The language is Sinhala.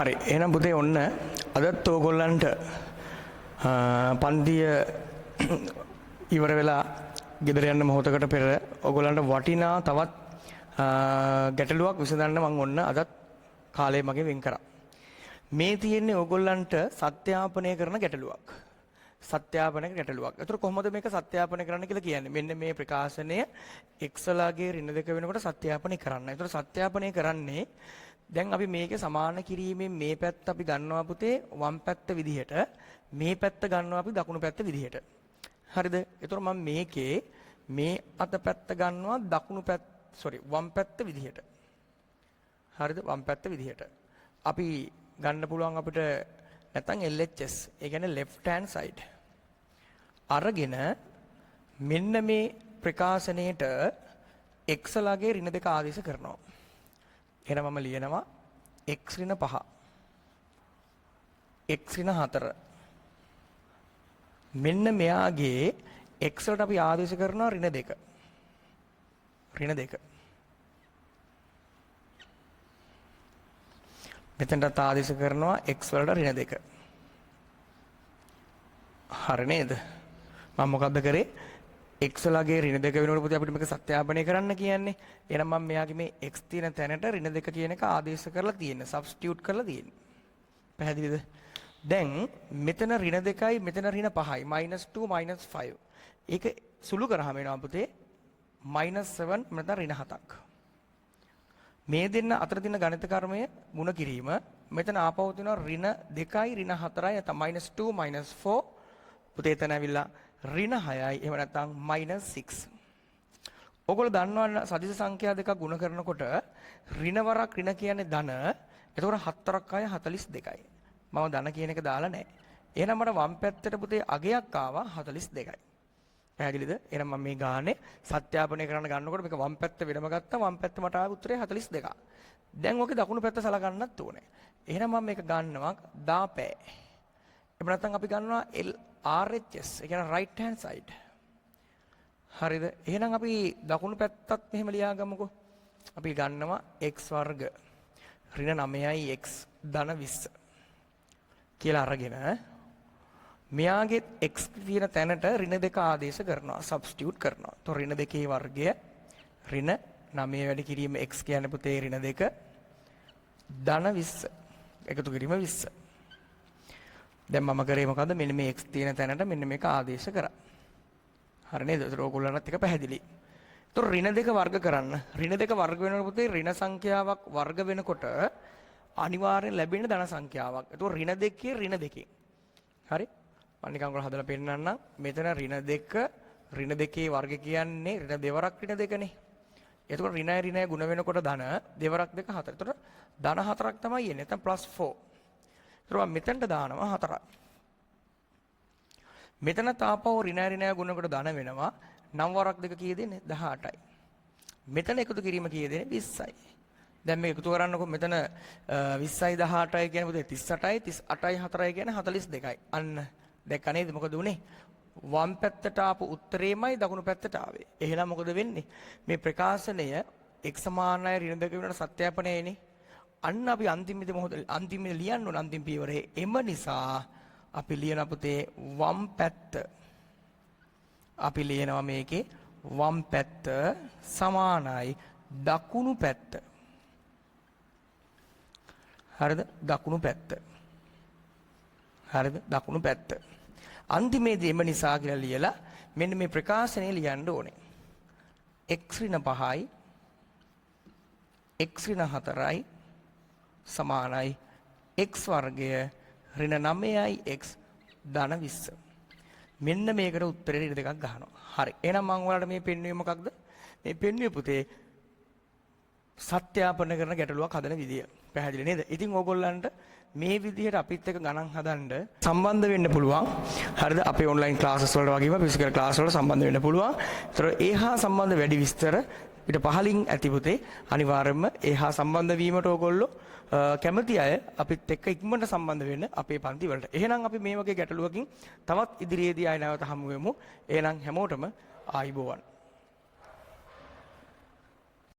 හරි, එහෙනම් පුතේ ඔන්න අදත් ඕගොල්ලන්ට පන්තිය ඉවර වෙලා ගෙදර යන්න මොහොතකට පෙර ඕගොල්ලන්ට වටිනා තවත් ගැටලුවක් විසඳන්න මං ඔන්න අදත් කාලය මගේ වෙන් කරා. මේ තියෙන්නේ ඕගොල්ලන්ට සත්‍යාපනය කරන ගැටලුවක්. සත්‍යාපනය ගැටලුවක්. ඒතර කොහොමද මේක සත්‍යාපනය කරන්න කියලා කියන්නේ? මෙන්න මේ ප්‍රකාශනය x ලාගේ ඍණ දෙක වෙනකොට සත්‍යාපනය කරන්න. ඒතර සත්‍යාපනය කරන්නේ දැන් අපි මේකේ සමාන කිරීමෙන් මේ පැත්ත අපි ගන්නවා පුතේ වම් පැත්ත විදිහට, මේ පැත්ත ගන්නවා අපි දකුණු පැත්ත විදිහට. හරිද? ඒතර මම මේකේ මේ අත පැත්ත ගන්නවා දකුණු පැත්ත, සෝරි, වම් පැත්ත විදිහට. හරිද? වම් පැත්ත විදිහට. අපි ගන්න පුළුවන් අපිට නැත්නම් LHS, ඒ කියන්නේ left hand side. අරගෙන මෙන්න මේ ප්‍රකාශනයේට x ලාගේ ඍණ දෙක ආදේශ කරනවා. එහෙනම් මම ලියනවා x ඍණ 5, x ඍණ 4. මෙන්න මෙයාගේ x වලට අපි ආදේශ කරනවා ඍණ දෙක. ඍණ දෙක. මෙතනටත් ආදේශ කරනවා x වලට ඍණ දෙක. හරි නේද? මම මොකද්ද කරේ? X ලාගේ ඍණ දෙක වෙනකොට පුතේ අපිට මේක සත්‍යාපනය කරන්න කියන්නේ. එහෙනම් මම මෙයාගේ මේ x තියෙන තැනට ඍණ දෙක කියන එක ආදේශ කරලා තියෙන්නේ. සබ්ස්ටිටියුට් කරලා තියෙන්නේ. පැහැදිලිද? දැන් මෙතන ඍණ දෙකයි, මෙතන ඍණ පහයි, -2 -5. ඒක සුළු කරාම එනවා පුතේ -7, නැත්නම් ඍණ හතක්. මේ දෙන්න අතර තියෙන ගණිත කර්මය ගුණ කිරීම. මෙතන ආපහු තියෙනවා ඍණ දෙකයි ඍණ හතරයි, නැත්නම් -2 -4. පුතේ එතන ඇවිල්ලා ඍණ හයයි, එහෙම නැත්නම් -6. ඔයගොල්ලෝ දන්නවා සදිස සංඛ්‍යා දෙකක් ගුණ කරනකොට ඍණ වරක් ඍණ කියන්නේ ධන. එතකොට හතරක් අය 42යි. මම ධන කියන එක දාලා නැහැ. එහෙනම් මට වම් පැත්තට පුතේ අගයක් ආවා 42යි. පැහැදිලිද? එහෙනම් මම මේ ගානේ සත්‍යාපනය කරන්න ගන්නකොට මේක වම් පැත්ත වෙනම ගත්තා. වම් පැත්ත මට ආව උත්තරේ 42ක්. දැන් ඔකේ දකුණු පැත්ත සලකන්නත් ඕනේ. එහෙනම් මම මේක ගන්නවා දාපෑ. එහෙම නැත්නම් අපි ගන්නවා L RHS. ඒ කියන්නේ right hand side. හරිද? එහෙනම් අපි දකුණු පැත්තත් මෙහෙම ලියාගමුකෝ. අපි ගන්නවා x වර්ග ඍණ 9යි x ධන 20 කියලා අරගෙන මෙයාගේ x තියෙන තැනට ඍණ දෙක ආදේශ කරනවා, සබ්ස්ටිටියුට් කරනවා. તો ඍණ දෙකේ වර්ගය ඍණ 9 වැඩි කිරීම x කියන්නේ පුතේ ඍණ දෙක ධන 20 එකතු කිරීම 20. දැන් මම කරේ මොකද්ද? මෙන්න මේ x තියෙන තැනට මෙන්න මේක ආදේශ කරා. හරි නේද? ඒතර ඕගොල්ලන්ටත් එක පැහැදිලි. ඒතර ඍණ දෙක වර්ග කරන්න. ඍණ දෙක වර්ග වෙනකොට පුතේ ඍණ සංඛ්‍යාවක් වර්ග වෙනකොට අනිවාර්යෙන් ලැබෙන ධන සංඛ්‍යාවක්. ඒතර ඍණ දෙකේ ඍණ දෙකෙන්. හරි? මම නිකන් ඔයාලා හදලා පෙන්නන්නම්. මෙතන ඍණ දෙක, ඍණ දෙකේ වර්ග කියන්නේ ඍණ දෙවරක් ඍණ දෙකනේ. එතකොට ඍණයි ඍණයි ගුණ වෙනකොට ධන දෙවරක් දෙක හතර. එතකොට ධන හතරක් තමයි එන්නේ. නැත්නම් +4. එතකොට මම මෙතනට දානවා හතරක්. මෙතන තාපව ඍණයි ඍණයි ගුණ වෙනකොට ධන වෙනවා. නව වරක් දෙක කීයද එන්නේ? 18යි. මෙතන එකතු කිරීම කීයද එන්නේ? 20යි. දැන් මේ එකතු කරන්නකො. මෙතන 20යි 18යි කියන්නේ පුතේ 38යි, 38යි 4යි කියන්නේ 42යි. අන්න දැක්ක නේද මොකද උනේ? වම් පැත්තට ආපු උත්තරේමයි දකුණු පැත්තට ආවේ. එහෙනම් මොකද වෙන්නේ? මේ ප්‍රකාශනය x සමානයි ඍණ දෙක වෙනකොට සත්‍යාපනයනේ. අන්න අපි අන්තිමේදී මොහොත අන්තිමේ ලියන්න ඕන අන්තිම පියවරේ. එම නිසා අපි ලියන පුතේ වම් පැත්ත, අපි ලියනවා මේකේ වම් පැත්ත සමානයි දකුණු පැත්ත. හරිද? දකුණු පැත්ත. හරිද? දකුණු පැත්ත. අන්තිමේදී එම නිසා කියලා ලියලා මෙන්න මේ ප්‍රකාශනය ලියන්න ඕනේ. x ඍණ 5යි x ඍණ 4යි සමානයි x වර්ගය ඍණ 9යි x ධන 20. මෙන්න මේකට උත්තරේ ඍණ දෙකක් ගහනවා. හරි. එහෙනම් මම ඔයාලට මේ පෙන්වුවේ මොකක්ද? මේ පෙන්වුවේ පුතේ සත්‍යාපන කරන ගැටලුවක් හදන විදිය. පැහැදිලි නේද? ඉතින් ඕගොල්ලන්ට මේ විදිහට අපිත් එක්ක ගණන් හදන්න සම්බන්ධ වෙන්න පුළුවන්. හරිද? අපේ ඔන්ලයින් ක්ලාසස් වලට වගේම ෆිසිකල් ක්ලාස් වලට සම්බන්ධ වෙන්න පුළුවන්. ඒතර ඒ හා සම්බන්ධ වැඩි විස්තර ඊට පහලින් ඇති පුතේ. අනිවාර්යයෙන්ම ඒ හා සම්බන්ධ වීමට ඕගොල්ලෝ කැමති අය අපිත් එක්ක ඉක්මනට සම්බන්ධ වෙන්න අපේ පන්ති වලට. එහෙනම් අපි මේ වගේ ගැටලුවකින් තවත් ඉදිරියේදී ආය නැවත හමු වෙමු. එහෙනම් හැමෝටම ආයිබෝවන්.